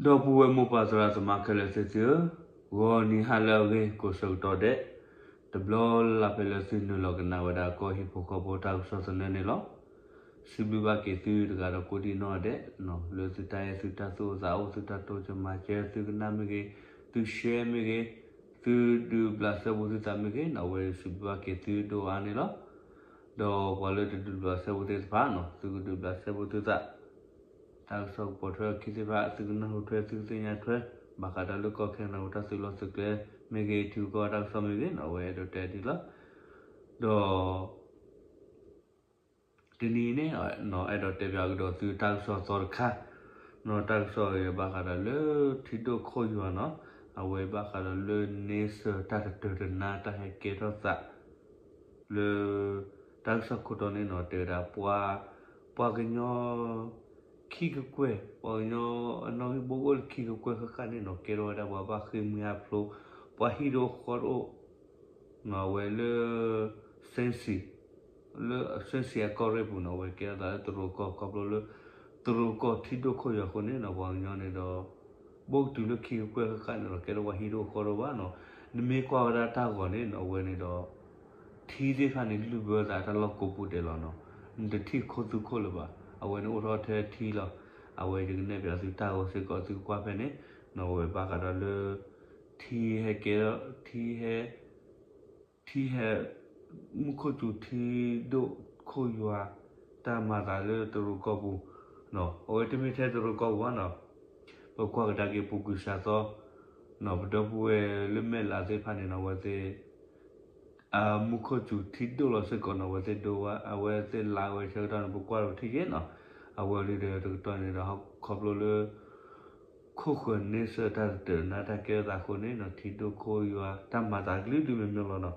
ဒီပုၢ်ဝဲၢ်မိၢ်ပၢ်သရၣ်သမါခဲလၢာ်သ့ၣ်သုဧၢ, ဂီၤနံၤဟါလၢအဂ့ၤကိးဆၢကတီၢ်ဒဲး, တဘျီလၢ်လၢ်ဖဲလၢသုနုာ်လီၤကနၣ်ဝဲဒၣ်ကီၢ်ဟံၣ်ဖိဃီဖိတၢ်ကစီၣ်သနၢၣ်န့ၣ်လီၤ. စံးဘျုးဘၣ်က့ၤသုတဂၤဒီးကိးဒံၣ်နီၣ်ဒဲး, လၢသုတၢ်အဲၣ်သုတၢ်သူၣ်အိၣ်သးအိၣ် သုတၢ်တိစၢၤမၤစၢၤ သုကနၣ်မ့ၢ်ဂ့ၤ, သု share မ့ၢ်ဂ့ၤ, သုဒုးဘျးစဲဘူးသုသးမ့ၢ်ဂ့ၤနီၣ်, အဝဲစံးဘျုးဘၣ်က့ၤသုဒိၣ်အါန့ၣ်လီၤ. ဒီးပှၤလၢတဒုးဘျးစဲဘူးသ့ၣ်တဖၣ်နီၣ်, သုကဒုးဘျးစဲဘူးသုသး တၢ်ကစီၣ်ကပိာ်ထွဲအခံသ့ၣ်တဖၣ် သုကနၢ်ဟူထွဲ သုကသ့ၣ်ညါထွဲ, ဘၣ်ဃးဒီးလၢကီၢ်ခဲနဒၤတၢ်သုးလီၢ်သုးကျဲမ့ၢ်ဂ့ၤ, ထံဂုၤကီၢ်ဂၤတၢ်ကစီၣ်မ့ၢ်ဂ့ၤနီၣ်, အဝဲအဲၣ်ဒိးတဲဒ်လီၤ. ဒီး တနံၤအံၤန့ၣ် အဲၣ်ဒိးတဲပၠးကဒီးသုတၢ်ကစီၣ်သီတခါ, နီၣ် တၢ်ကစီၣ်အံၤဘၣ်ဃးဒီးလၢထံဒိၣ်ခိၣ်ယွၤနီၣ်, အဝဲဘၣ်ဃးဒီးလၢ န့ဆၢၣ်တၢ်တတၢၢ်တနါတၢ်ဟဲကဲထီၣ်သး လၢ တၢ်ကစီၣ်ခိၣ်တီန့ၣ်နီၣ် တဲဝဲဒၣ် ပှၤကညီ ခံကကွဲၢ် ပှၤကညီအနီၣ်ဂံၢ်ဘိအိၣ်လၢခံကကွဲၢ်ဃၣ်ဃၣ်န့ၣ်နီၣ် ကဲထီၣ်ဝဲဒၣ်ပှၤဘၣ်ဃ့ၢ်မှံဟးဖျိး, ပှၤဟံၣ်တအိၣ်ဃီတအိၣ် နီၣ် အဝဲလၢ စ့စံၣ် လၢစ့စံၣ်အကီၢ်ရ့ၣ်ပူၤနီၣ် အဝဲကဲထီၣ်သးလၢတရူးကီၢ် ခီဖျိလၢ တရူးကီၢ်ထံဒိၣ်ခိၣ်ယွၤအဃိန့ၣ်နီၣ် ပှၤကညီန့ၣ်ဒီး ဘိၣ်ကတုၤလၢခံကကွဲၢ်ဃၣ်ဃၣ်န့ၣ်ဒီး ကဲထီၣ်ပှၤဟံၣ်တအိၣ်ဃီတအိၣ်ဘၣ်နီၣ်, နမ့ၢ်ကွၢ်ဝဲဒၣ်တၢ်ဂီၤန့ၣ်နီၣ် အဝဲန့ၣ်ဒီး ထံသ့ၣ်တဖၣ်န့ၣ် လုၢ်ဘၢသးတၢ်လီၢ်ကိးပူၤဒဲးလီၤနီၣ်, နတထံၣ်ခိၣ်သူခိၣ်လၢၤဘၣ်, အဝဲန့ၣ်အိၣ်ထီၣ်ထဲထံလီၤ, အဝဲယကနဲၣ်ပၠးသုတၢ်ဂီၤစ့ၢ်ကီးသုကကွၢ်ဖဲန့ၣ်, နီၣ် အဝဲဘၣ်ဃးဒီးလၢ ထံဟဲကဲထီၣ် ထံဟဲ ထံဟဲ မူခိၣ်စူၤထံဒိၣ်ခိၣ်ယွၤ တၢ်မၤသးလၢတရူးကီၢ်ပူၤ, နီၣ် အဝဲတမ့ၢ်ထဲတရူးကီၢ်ပူၤဘၣ်နီၣ်, ပကွၢ်ကဒါက့ၤပူၤကွံာ်စှၤသီ, နီၣ် ပဒီပုၢ်ဝဲၢ်လၢမဲာ်လးသ့ၣ်တဖၣ်န့ၣ်နီၣ် အဝဲသ့ၣ် မူခိၣ်စူၤထံဒိၣ်လီၤစ့ၢ်ကီးနီၣ် အဝဲသ့ၣ်ဒိဝဲ အဝဲသ့ၣ်လါဝဲဆၢကတီၢ်န့ၣ် ပကွၢ်ဒီးပထံၣ်က့ၤနီၣ်, အဝဲလံဒီးတကတီၢ်န့ၣ်ဒီး ခီဖျိလၢ ခိၣ်ဃၢၤန့ဆၢၣ်တၢ်တတၢၢ်တနါတၢ်ကဲထီၣ်သးအဃိန့ၣ်နီၣ် ထံဒိၣ်ခိၣ်ယွၤ တၢ်မၤသးကလုာ်ကလုာ်မ့ၢ်မ့ၢ်လီၤနီၣ်,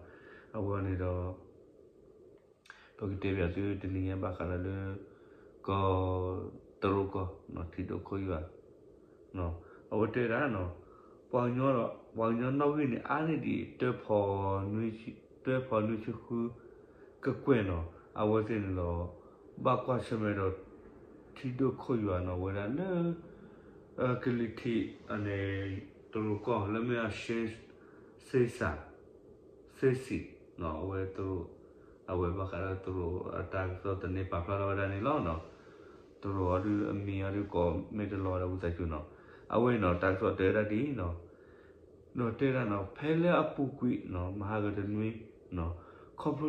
အဝဲန့ၣ်ဒီး ပကတဲပၠးသုတနံၤညါဘၣ်ဃးဒီးလၢ ကီၢ် တရူးကီၢ် ထံဒိၣ်ခိၣ်ယွၤ အဝဲတဲဒၣ်နီၣ်, ပှၤကညီ ပှၤကညီနီၣ်ဂံၢ်န့ၣ် အါန့ၢ်ဒံး တၢဖီ တၢဖီနွံဆံဃု ကကွဲၢ်နီၣ်, အဝဲသ့ၣ်န့ၣ်ဒီး ဘၣ်ကွၢ်ဆၢၣ်မဲာ်ဒီး ထံဒိၣ်ခိၣ်ယွၤနီၣ် ဝဲဒၣ်လၢ ကလံၤထံးန့ၣ် တရူးကီၢ် လၢမ့ၢ်အ စ့စံၣ် စ့စံၣ် အဝဲတရူး အဝဲဘၣ်ဃးဒီးတရူး တၢ်ကစီၣ်သန့ပာ်ဖျါထီၣ်ဝဲဒၣ်န့ၣ်လီၤ. တရူးအီၤဒုးအမံၤအီၤဒုးကိးမ့ၢ်တလီၤဒီးဝံသးစူၤနီၣ်, အဝဲအံၤနီၣ် တၢ်ကစီၣ်တဲဝဲဒၣ်ဒ်အံၤနီၣ်, ဒီးတဲဒၣ်နီၣ် ဖဲလၢအပူၤကွံာ်နီၣ် မဟါကတနွံ ခီဖျိလၢ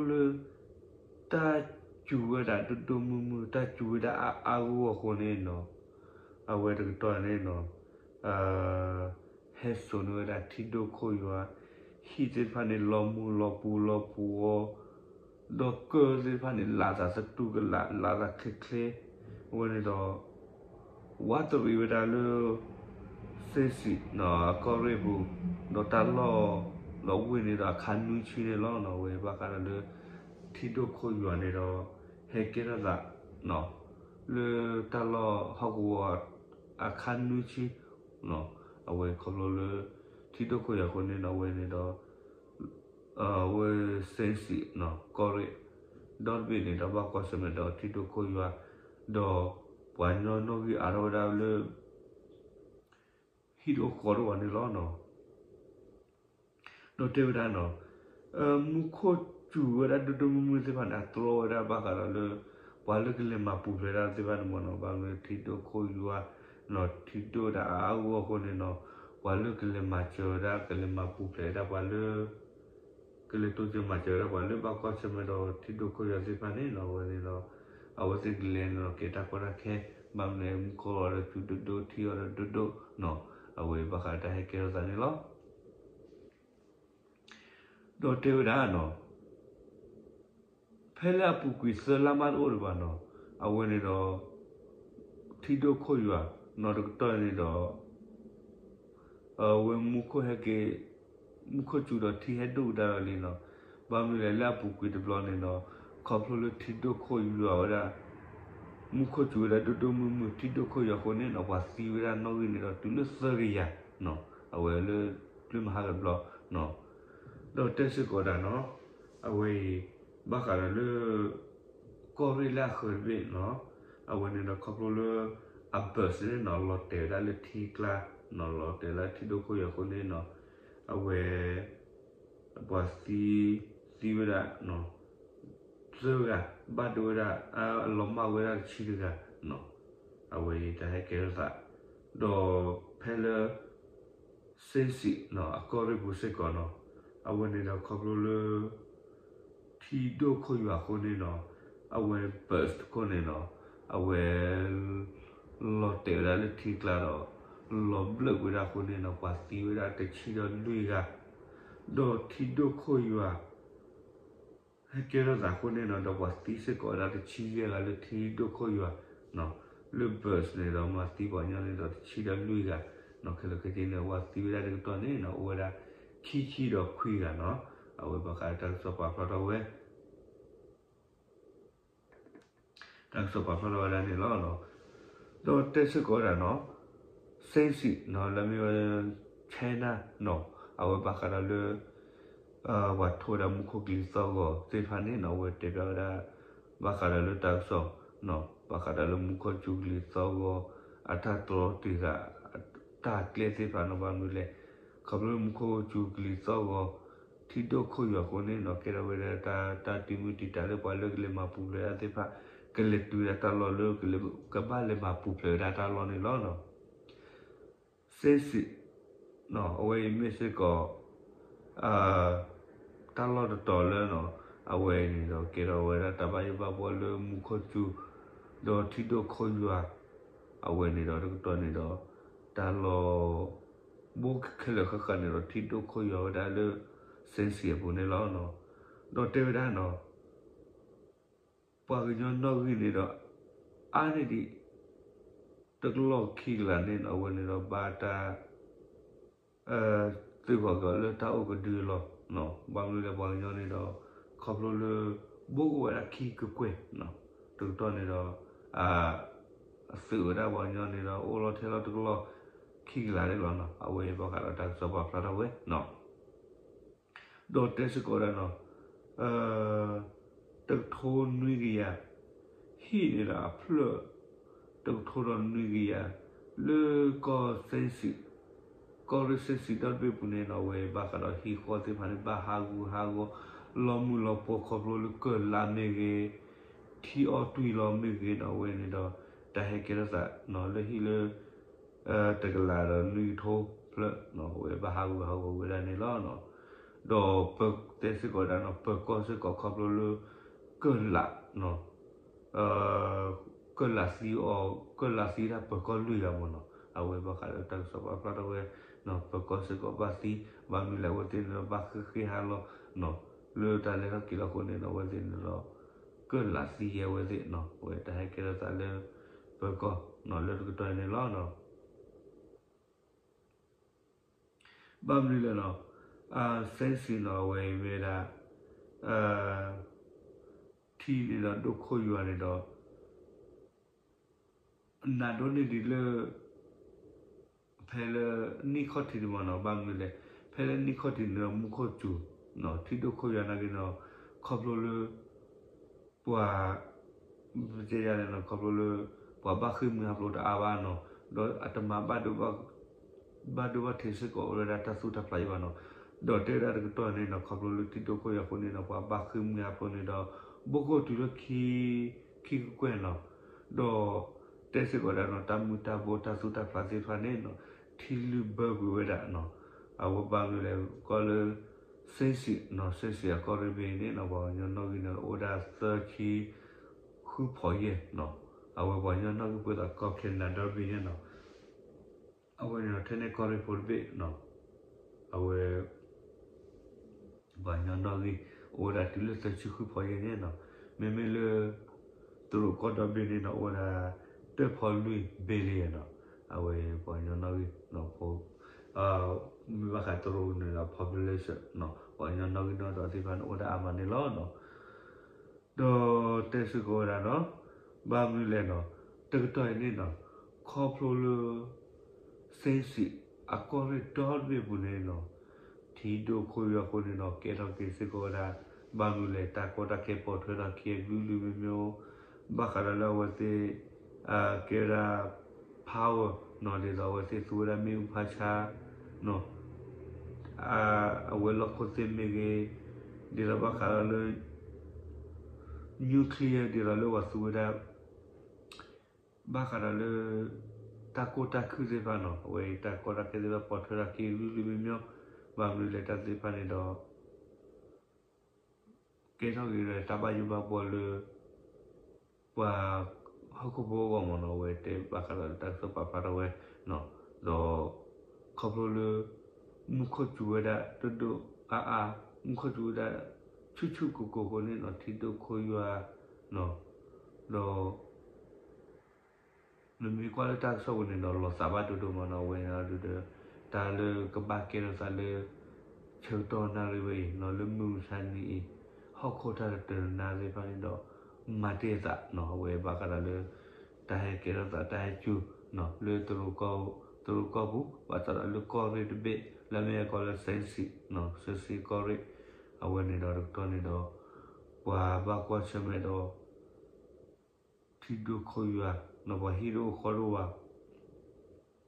တၢ်စူၤဝဲဒၣ်ဒိၣ်ဒိၣ်မုၢ်မုၢ် တၢ်စူၤဝဲဒၣ်အါအါဂီၢ်ဂီၢ်အဃိန့ၣ်နီၣ်, အဝဲတကတီၢ်န့ၣ်နီၣ် ဟဲစိာ်န့ၢ်ဝဲဒၣ်ထံဒိၣ်ခိၣ်ယွၤ, ဟံၣ်သ့ၣ်တဖၣ်န့ၣ် လီၤမူၤလီၤပူၤလီၤပူၤအီၤ, ဒီးကၢၢ်သ့ၣ်တဖၣ်န့ၣ် လးသးသတူၢ်ကလာ် လးသးချ့ချ့, အဝဲန့ၣ်ဒီး ဝးတရံးဝဲဒၣ်လၢ စ့စံၣ် အကီၢ်ရ့ၣ်ပူၤ, ဒီးတၢ်လီၢ်လီၤဝ့ၢ်န့ၣ်ဒီးအခါနွံဆံန့ၣ်လီၤ. အဝဲဘၣ်ဃးဒီးလၢ ထံဒိၣ်ခိၣ်ယွၤန့ၣ်ဒီး ဟဲကဲထီၣ်သး လၢတၢ်လီၢ်ဟီၣ်ကဝီၤ အခါနွံဆံ, အဝဲခီဖျိလၢ ထံဒိၣ်ခိၣ်ယွၤအဃိန့ၣ်ဒီး အဝဲန့ၣ်ဒီး အဝဲစ့စံၣ် ကီၢ်ရ့ၣ် ဒီတဘ့ၣ်န့ၣ်ဒီး ဘၣ်ကွၢ်ဆၢၣ်မဲာ်ဒီးထံဒိၣ်ခိၣ်ယွၤ, ဒီးပှၤကညီနီၣ်ဂံၢ်အါထီၣ်ဝဲဒၣ်လၢ ဟံၣ်တအိၣ်ဃီတအိၣ်ဘၣ်န့ၣ်လီၤ. ဒီးတဲဝဲဒၣ်နီၣ်, မူခိၣ်စူၤဝဲဒၣ်ဒိၣ်ဒိၣ်မုၢ်မုၢ်သ့ၣ်တဖၣ်န့ၣ် အတြီဝဲဒၣ်ဘၣ်ဃးဒီးလၢ ပှၤလၢကလဲၤမၤပူၤဖျဲးတၢ်သ့ၣ်တဖၣ်န့ၣ်မ့ၢ်နီၣ်, ဘၣ်မနုၤထံဒိၣ်ခိၣ်ယွၤ ထံဒိၣ်ဒၣ်အါအါဂီၢ်ဂီၢ်အဃိန့ၣ်နီၣ်, ပှၤလၢကလဲၤမၤစၢၤဝဲဒၣ် ကလဲၤမၤပူၤဖျဲးဝဲဒၣ်ပှၤလၢ ကလဲၤတိစၢၤမၤစၢၤဝဲဒၣ်ပှၤလၢဘၣ်ကွၢ်ဆၢၣ်မဲာ်ဒီးထံဒိၣ်ခိၣ်ယွၤသ့ၣ်တဖၣ်န့ၣ်နီၣ်, အဝဲန့ၣ်ဒီး အဝဲသ့ၣ်ကလဲၤန့ၣ်ဒီးကဲတၢ်ကီတၢ်ခဲ, ဘၣ်မနုၤလဲၣ် မူခိၣ်အီၤဒီးစူၤဒိၣ်ဒိၣ် ထံအီၤဒီးဒိၣ်ဒိၣ်နီၣ်, အဝဲဘၣ်ဃးတၢ်ဟဲကဲထီၣ်သးန့ၣ်လီၤ. ဒီးတဲဝဲဒၣ်နီၣ်, ဖဲလၢအပူၤကွံာ်သၢလါမးတအိၣ်ဒံးဘၣ်နီၣ်, အဝဲန့ၣ်ဒီး ထံဒိၣ်ခိၣ်ယွၤ နီၣ်တကတီၢ်န့ၣ်ဒီး အဝဲမူခိၣ်ဟဲက့ၤ မူခိၣ်စူၤဒီးထံဟဲဒိၣ်ကဒါဒီးလံနီၣ်, ဘၣ်မနုၤလဲၣ်လၢအပူၤကွံာ်တဘျီန့ၣ်ဒီး ခီဖျိလၢထံဒိၣ်ခိၣ်ယွၤဝဲဒၣ် မူခိၣ်စူၤဝဲဒၣ်ဒိၣ်ဒိၣ်မုၢ်မုၢ် ထံဒိၣ်ခိၣ်ယွၤအဃိန့ၣ်နီၣ် ပှၤသံဝဲဒၣ်နီၣ်ဂံၢ်န့ၣ်ဒီးတုၤလၢသၢကယၤနီၣ်, အဝဲလၢ ပျုၢ်မဟါကဘျီနီၣ်, ဒီးတဲစ့ၢ်ကီးဒၣ်နီၣ်, အဝဲအံၤ ဘၣ်ဃးဒီးလၢ ကီၢ်ရ့ၣ်လၢအဃၢၤတဘ့ၣ်နီၣ်, အဝဲန့ၣ်ဒီးခီဖျိလၢ အ bus န့ၣ်နီၤ လီၤတဲာ်ဝဲဒၣ်လၢထံကျါနီၤ, လီၤတဲာ်လၢထံဒိၣ်ခိၣ်ယွၤအဃိန့ၣ်နီၤ, အဝဲ ပှၤသံ သံဝဲဒၣ် သၢဂၤ, ဘၣ်ဒိဝဲဒၣ် အလီၤမၢ်ဝဲဒၣ်တဆံတဂၤနီၤ, အဝဲအံၤတၢ်ဟဲကဲထီၣ်သး, ဒီးဖဲလၢ စ့စံးနီၤ အကီၢ်ရ့ၣ်ပူၤစ့ၢ်ကီးနီၤ, အဝဲန့ၣ်ဒီးခီဖျိလၢ ထံဒိၣ်ခိၣ်ယွၤအဃိန့ၣ်နီၤ, အဝဲ bus တခိၣ်န့ၣ်နီၤ, အဝဲ လီၤတဲာ်ဝဲဒၣ်လၢထံကျါဒီး လီၤဘျၢၣ်ဝဲဒၣ်အဃိန့ၣ်နီၤ, ပှၤသံဝဲဒၣ်တဆံဒီးလွံၢ်ဂၤ, ဒီးထံဒိၣ်ခိၣ်ယွၤ ဟဲကဲထီၣ်သးအဃိန့ၣ်နီၤ, ဒီးပှၤသံစ့ၢ်ကီးဝဲဒၣ်တဆံယဲၢ်ဂၤလၢထံဒိၣ်ခိၣ်ယွၤ လၢ bus န့ၣ်ဒီးမၤသံပှၤကညီန့ၣ်ဒီးတဆံဒီးလွံၢ်ဂၤ, ခဲလၢာ်ခဲဆ့န့ၣ် ပှၤသံဝဲဒၣ်တကတီၢ်န့ၣ်နီၤ အိၣ်ဝဲဒၣ် ခံဆံဒီးခွံဂၤနီၤ, အဝဲဘၣ်ဃးဒီးတၢ်ကစီၣ်ပာ်ဖျါထီၣ်ဝဲ တၢ်ကစီၣ်ပာ်ဖျါထီၣ်ဝဲဒၣ်န့ၣ်လီၤ. ဒီးတဲစ့ၢ်ကီးဝဲဒၣ်နီၤ, စ့စံးနီၤ လၢမ့ၢ်ဝဲ China နီၤ, အဝဲဘၣ်ဃးဒီးလၢ ပှၤထိးဝဲဒၣ်မူခိၣ်ကလံၤသီၣ်ဂီၤသ့ၣ်တဖၣ်န့ၣ်နီၤ, အဝဲတဲဖျါဝဲဒၣ် ဘၣ်ဃးဒီးလၢတၢ်ကစီၣ်နီၤ, ဘၣ်ဃးဒီးလၢမူခိၣ်စူၤကလံၤသီၣ်ဂီၤ အတၢ်တြီတံာ်ဃာ် တၢ်ကျဲသ့ၣ်တဖၣ်နီၤ, ဘၣ်မနုၤလဲၣ်, ခီဖျိလၢမူခိၣ်စူၤကလံၤသီၣ်ဂီၤ ထံဒိၣ်ခိၣ်ယွၤအဃိန့ၣ်နီၤ, ကဲထီၣ်ဝဲဒၣ်တၢ် တၢ်တံာ်မုၢ်တံာ်တာ်လၢပှၤလၢကလဲၤမၤပူၤဖျဲးတၢ်သ့ၣ်တဖၣ်, ကလဲၤတုၤဝဲဒၣ်တၢ်လီၢ်လၢ ကဘၣ်လဲၤမၤပူၤဖျဲးဝဲဒၣ်တၢ်လီၢ်န့ၣ်လီၤ. စ့စံး အဝဲအံၤမ့ၢ်စ့ၢ်ကီး တၢ်လီၢ်တတီၤလၢနီၤ, အဝဲန့ၣ်ဒီးကဲထီၣ်ဝဲဒၣ်တၢ်ဘၣ်ယိၣ်ဘၣ်ဘှီလၢမူခိၣ်စူၤ ဒီးထံဒိၣ်ခိၣ်ယွၤ, အဝဲန့ၣ်ဒီးတကတီၢ်န့ၣ်ဒီး တၢ်လီၢ် ဘူးခဲလၢာ်ဃၣ်ဃၣ်န့ၣ်ဒီး ထံဒိၣ်ခိၣ်ယွၤဝဲဒၣ်လၢ စ့စံးအပူၤန့ၣ်လီၤ. ဒီးတဲဝဲဒၣ်နီၤ ပှၤကညီနီၣ်ဂံၢ်န့ၣ်ဒီး အါန့ၢ်ဒံး တကလီၢ်ခံကလးန့ၣ်နီၤ, အဝဲန့ၣ်ဒီးဘၣ်တၢ် သုးဃီၤက့ၤအီၤလၢတၢ်အိၣ်ကဒုအလီၢ်, ဘၣ်မနုၤလဲၣ် ပှၤကညီန့ၣ်ဒီး ခီဖျိလၢ ဘိကဝဲဒၣ်ခံကကွဲၢ်, တကတီၢ်န့ၣ်ဒီး အသုးဝဲဒၣ်ပှၤကညီန့ၣ်ဒီး အိၣ်လီၤထဲလီၤတကလီၢ်ခံကလးန့ၣ်လီၤ. အဝဲဘၣ်ဃးဒီးတၢ်ကစီၣ်ပာ်ဖျါထီၣ်ဝဲ ဒီးတဲစ့ၢ်ကီးဝဲဒၣ်နီၤ, တကထိနွံကယၤ ဟံၣ်န့ၣ်ဒီးအဖျၢၣ် တကထိဒီးနွံကယၤ လၢကီၢ်စ့စံး, ကီၢ်ရ့ၣ်စ့စံးဒီတဘ့ၣ်အပူၤန့ၣ်နီၤ, အဝဲဘၣ်ဃးဒီးဟံၣ်ဃီသ့ၣ်တဖၣ်န့ၣ် ဘၣ်ဟးဂူာ်ဟးဂီၤ လီၤမုၢ်လီၤပှီၢ်ခီဖျိလၢကၢၢ်လးမ့ၢ်ဂ့ၤ, ထံအီၣ်တွံၢ်လီၤမ့ၢ်ဂ့ၤနီၤ, အဝဲန့ၣ်ဒီး တၢ်ဟဲကဲထီၣ်သးနီၤ လၢဟံၣ်လၢ တကလးဒီးနွံကထိဖျၢၣ်နီၤ, အဝဲဘၣ်ဟးဂူာ်ဟးဂီၤဝဲဒၣ်န့ၣ်လီၤ. ဒီးပတဲစ့ၢ်ကီးဝဲဒၣ်နီၤ, ပၢၤကီၢ်စ့ၢ်ကီးခီဖျိလၢ ကၢၢ်လး ကၢၢ်လးသံအီၤ, ကၢၢ်လးသံဒၣ်ပၢၤကီၢ်လွံၢ်ဂၤမ့ၢ်နီၤ, အဝဲဘၣ်ဃးဒီးတၢ်ကစီၣ်ပာ်ဖျါထီၣ်ဝဲ, ပၢၤကီၢ်စ့ၢ်ကီးဘၣ်သံ, ဘၣ်မနုၤလဲၣ် အဝဲသ့ၣ်န့ၣ်ဒီးဘၣ်ဃ့ၢ်ဃ့ၢ်ဟးလီၤ, လၢတၢ်လဲၤထီၣ်က့ၤလီၤအဃိန့ၣ်ဒီး အဝဲသ့ၣ်န့ၣ်ဒီး ကၢၢ်လးသံယဲအဝဲသ့ၣ်နီၤ, အဝဲတၢ်ဟဲကဲထီၣ်သးလၢ ပၢၤကီၢ်နီၤ လၢတကတီၢ်အံၤန့ၣ်လီၤ. ဘၣ်မနုၤလဲၣ်နီၤ, စ့စံးနီၤ အဝဲအံၤမ့ၢ်ဝဲဒၣ် ထံန့ၣ်ဒီးဒိၣ်ခိၣ်ယွၤန့ၣ်ဒီး နးဒိၣ်န့ၢ်ဒံးလၢ ဖဲလၢနံၣ်ခီၣ်ထံးန့ၣ်မ့ၢ်နီၤ, ဘၣ်မနုၤလဲၣ်, ဖဲလၢနံၣ်ခီၣ်ထံးန့ၣ်ဒီး မူခိၣ်စူၤ ထံဒိၣ်ခိၣ်ယွၤနာ်က့ၤနီၤ, ခီဖျိလၢ ပှၤ ပတဲယၤန့ၣ်နီၤ ခီဖျိလၢ ပှၤဘၣ်ဃ့ၢ်မှံဟးဖျိးတအါဘၣ်နီၤ, ဒီးအတမၤဘၣ်ဒိဘၣ် ဘၣ်ဒိဘၣ်ထံးစ့ၢ်ကီးအိၣ်ဝဲဒၣ်တၢ်သူၣ်တၢ်ဖျးအံၤဘၣ်နီၤ, ဒီးတဲဝဲဒၣ်တကတီၢ်န့ၣ်နီၤ ခီဖျိလၢထံဒိၣ်ခိၣ်ယွၤအဃိန့ၣ်နီၤ ပှၤဘၣ်ဃ့ၢ်မှံဟးဖျိးန့ၣ်ဒီး ဘိခိၣ်တုၤလၢခံ ခံကကွဲၢ်နီၤ, ဒီးတဲစ့ၢ်ကီးဒၣ်နီၤ တၢ်မုၢ်တၢ်ဘိတၢ်သူၣ်တၢ်ဖျးသ့ၣ်တဖၣ်န့ၣ်နီၤ ထံလုၢ်ဘၢကွံာ်ဝဲဒၣ်နီၤ, အဝဲဘၣ်မနုၤလဲၣ် ကီၢ်လၢ စ့စံးနီၤ စ့စံးအကီၢ်ရ့ၣ်ဘ့ၣ်န့ၣ်နီၤ ပှၤကညီနီၣ်ဂံၢ်န့ၣ်အိၣ်ဝဲဒၣ်သၢဆံဃုဖီယဲၢ်နီၤ, အဝဲပှၤကညီနီၣ်ဂံၢ်ပှဲၤသးကီၢ်ခဲနဒၢဘ့ၣ်န့ၣ်နီၤ အဝဲန့ၣ်ဒီးထဲန့ၣ်ကီၢ်ရ့ၣ်ဖိတဘ့ၣ်နီၤ, အဝဲ ပှၤကညီနီၣ်ဂံၢ် အိၣ်ဝဲဒၣ်တုၤလၢသၢဆံဃုဖီယဲၢ်န့ၣ်နီၤ, မ့မ့ၢ်လၢ တရူးကီၢ်ဒီဘ့ၣ်န့ၣ်နီၤ အိၣ်ဝဲဒၣ် တၢၢ်ဖီလွံၢ် billion နီၤ, အဝဲပှၤကညီနီၣ်ဂံၢ် မ့ၢ်ဘၣ်ဃးတရူးန့ၣ်ဒီး population နီၤ ပှၤကညီနီၣ်ဂံၢ်နီၣ်ဒွးသ့ၣ်တဖၣ်န့ၣ် အိၣ်ဝဲဒၣ်အါမးန့ၣ်လီၤနီၤ. ဒီးတဲစ့ၢ်ကီးဝဲဒၣ်နီၤ, ဘၣ်မနုၤလဲၣ်နီၤ, တကတီၢ်အံၤန့ၣ်နီၤ, ခီဖျိလၢ စ့စံး အကီၢ်ရ့ၣ်ဒီတဘ့ၣ်အပူၤန့ၣ်နီၤ, ထံဒိၣ်ခိၣ်ယွၤအဃိန့ၣ်နီၤ ကဲထီၣ်က့ၤစ့ၢ်ကီးဝဲဒၣ် ဘၣ်မနုၤလဲၣ် တၢ်ကီတၢ်ခဲပိာ်ထွဲထီၣ်ခံအဘျုးဘျုးမ့မ့ၢ်အိၣ်, ဘၣ်ဃးဒီးလၢအဝဲသ့ၣ် ကဲဝဲဒၣ် power နီၤ ဒ်သိးအဝဲသ့ၣ်သူဝဲဒၣ်မ့ၣ်အူဖးဆါနီၤ အဝဲလီၢ်ခိၣ်သ့ၣ်မ့ၢ်ဂ့ၤ ဒ်သိးဘၣ်ဃးဒီးလၢ nuclear ဒ်သိးလၢပှၤသူဝဲဒၣ် ဘၣ်ဃးဒီးလၢ တၢ်ကိၢ်တၢ်ခုၣ်သ့ၣ်တဖၣ်နီၤ အဝဲအံၤတၢ်ကီတၢ်ခဲသ့ၣ်တဖၣ်ပိာ်ထွဲထီၣ်က့ၤလွံၢ်လွံၢ်မံမံၤ ဘၣ်မနုၤလဲၣ်တၢ်သ့ၣ်တဖၣ်န့ၣ်ဒီး ကဲထီၣ်က့ၤဒီးတၢ်ဘၣ်ယိၣ်ဘၣ်ဘှီလၢ ပှၤဟီၣ်ခိၣ်ဖိအဂီၢ်မ့ၢ်နီၤ အဝဲတဲဘၣ်ဃးဒီးတၢ်ကစီၣ်ပာ်ဖျါထီၣ်ဝဲ ဒီး ခီဖျိလၢ မူခိၣ်စူၤဝဲဒၣ်ဒိၣ်ဒိၣ်အါအါ မူခိၣ်စူၤဝဲဒၣ် ဆူၣ်ဆူၣ်ကိၢ်ကိၢ်အဃိန့ၣ်နီၤ ထံဒိၣ်ခိၣ်ယွၤ ဒီး နမ့ၢ်ကွၢ်လၢတၢ်ကစီၣ်ပူၤန့ၣ်ဒီး လီၤသးဘၣ်ဒိဒိၣ်မးနီၤ အဝဲန့ၣ်ဒီး တၢ်လၢကဘၣ်ကဲထီၣ်သးလၢ ဆၢကတီၢ်နၣ်ရံၣ်ဝဲအံၤနီၤ လၢမုၢ်မဆါတနံၤအံၤ ဟီၣ်ခိၣ်တၢ်တတၢၤတနါသ့ၣ်တဖၣ်န့ၣ်ဒီး မၤတ့ၢ်အသးနီၤ အဝဲဘၣ်ဃးဒီးလၢ တၢ်ဟဲကဲထီၣ်သး တၢ်ဟဲစူၤနီၤ လၢ တရူးကီၢ်ပူၤ ဘၣ်ဆၣ်ဒီးလၢကီၢ်ရ့ၣ်တဘ့ၣ် လၢအမ့ၢ်အကိးလၢ စဲစံ စဲစံကီၢ်ရ့ၣ် အဝဲန့ၣ်ဒီးတကတီၢ်န့ၣ်ဒီး ပှၤဘၣ်ကွၢ်ဆၢၣ်မဲာ်ဒီး ထံဒိၣ်ခိၣ်ယွၤ နီၤ ပှၤဟံၣ်တအိၣ်ဃီတအိၣ်ဘၣ် အိၣ်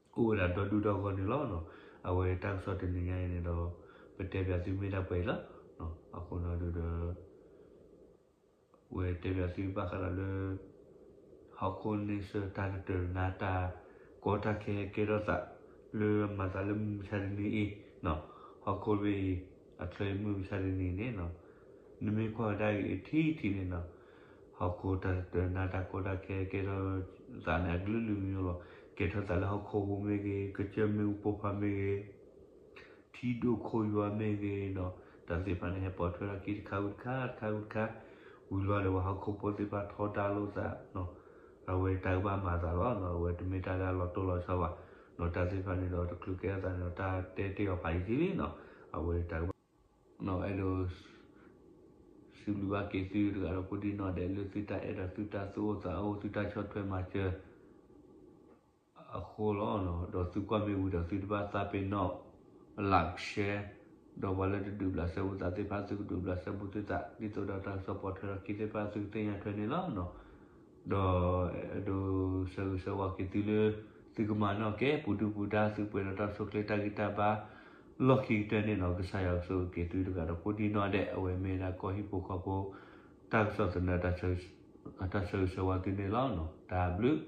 ဝဲဒၣ်ဒီဒူၣ်ဒီဂီၢ်န့ၣ်လီၤနီၤ. အဝဲတၢ်ကစီၣ်တနံၤညါအံၤန့ၣ်ဒီး ပတဲပၠးသုမ့ၢ်ဒၣ်ပှဲၤအံၤလီၤ. အဃိန့ၣ်ဒီး ဝဲတဲပၠးသုဘၣ်ဃးဒီးလၢ ဟီၣ်ခိၣ်န့ဆၢၣ်တၢ်တတၢၤတနါ တၢ်ကီတၢ်ခဲကဲထီၣ်သး လၢအမၤသးလၢမုၢ်မဆါတနံၤအံၤ ဟီၣ်ခိၣ်တဘ့ၣ်အံၤ အချၢအံၤမုၢ်မဆါတနံၤန့ၣ် နမ့ၢ်ကွၢ်ဝဲဒၣ်အံၤထံထံးန့ၣ်နီၤ ဟီၣ်ခိၣ်တၢ်တတၢၤတနါ တၢ်ကီတၢ်ခဲကဲထီၣ်သးန့ၣ် အကလုာ်ကလုာ်မံၤမံၤလီၤ. ကဲထီၣ်သးလၢဟီၣ်ခိၣ်ပူၤမ့ၢ်ဂ့ၤ, ကစၢၢ်မ့ၣ်အူပိၢ်ဖးမ့ၢ်ဂ့ၤ, ထံဒိၣ်ခိၣ်ယွၤမ့ၢ်ဂ့ၤနီၤ တၢ်သ့ၣ်တဖၣ်န့ၣ် ဟဲပိာ်ထွဲထီၣ်က့ၤတခါဝံၤတခါ တခါဝံၤတခါ ဝံၤလီၤဒီးပှၤဟီၣ်ခိၣ်ဖိသ့ၣ်တဖၣ်ထီဒါလိာ်သး အဝဲတၢ်ကဘၣ်မၤသးလီၤ. အဝဲတမ့ၢ်တၢ်လၢအလီၤတိၢ်လီၤဆီဘၣ်နီၤ တၢ်သ့ၣ်တဖၣ်န့ၣ်ဒီး တချုးကဲထီၣ်သးန့ၣ်ဒီး တၢ်တဲတ့ၢ်အီၤဖးယံာ်လံနီၤ အဝဲတၢ်ကဘၣ် အဲၣ်ဒိး စံးဘျုးဘၣ်က့ၤသုတဂၤဒီးကိးဒံနီၢ်ဒဲး လၢသုတၢ်အဲၣ်ဒီးသုတၢ်သူၣ်အိၣ်သးအိၣ် သုတၢ်ဆီၣ်ထွဲမၤစၢၤ အဃိလီၤ. ဒီးသုကွၢ်မ့ၢ်ဝံၤဒီး သုတဘၣ်သးပ့ၤနီၣ် like, share ဒီးပှၤလၢတဒုးဘျးစဲဘူးသးသ့ၣ်တဖၣ် သုကဒုးဘျးစဲဘူးသုသး ဒ်သိးဒီးတၢ်ကစီၣ်ပိာ်ထွဲထီၣ်က့ၤသ့ၣ်တဖၣ် သုကသ့ၣ်ညါထွဲန့ၣ်လီၤ. ဒီးအဲၣ်ဒိးဆၢဂ့ၤဆၢဝါက့ၤသုလၢ သုကမၤနီၣ်ကဲ ပူၤဒုၣ်ပူၤဒါ သုပှဲၤဒီးတၢ်ဆိၣ်ချ့တၢ်ဂံၢ်တၢ်ဘါ လီၢ်ခံကတၢၢ်န့ၣ်နီၤ ကစၢ်ယွၤကဆိၣ်ဂ့ၤက့ၤသုတဂၤဒီးကိးဒံနီၢ်ဒဲး အဝဲမ့ၢ်ဒၣ်ကီၢ်ဟံၣ်ဖိဃီဖိ တၢ်ကစီၣ်သနၢၣ် တၢ်ဆၢဂ့ၤဆၢဝါသုန့ၣ်လီၤ. တၢ်ဘျုး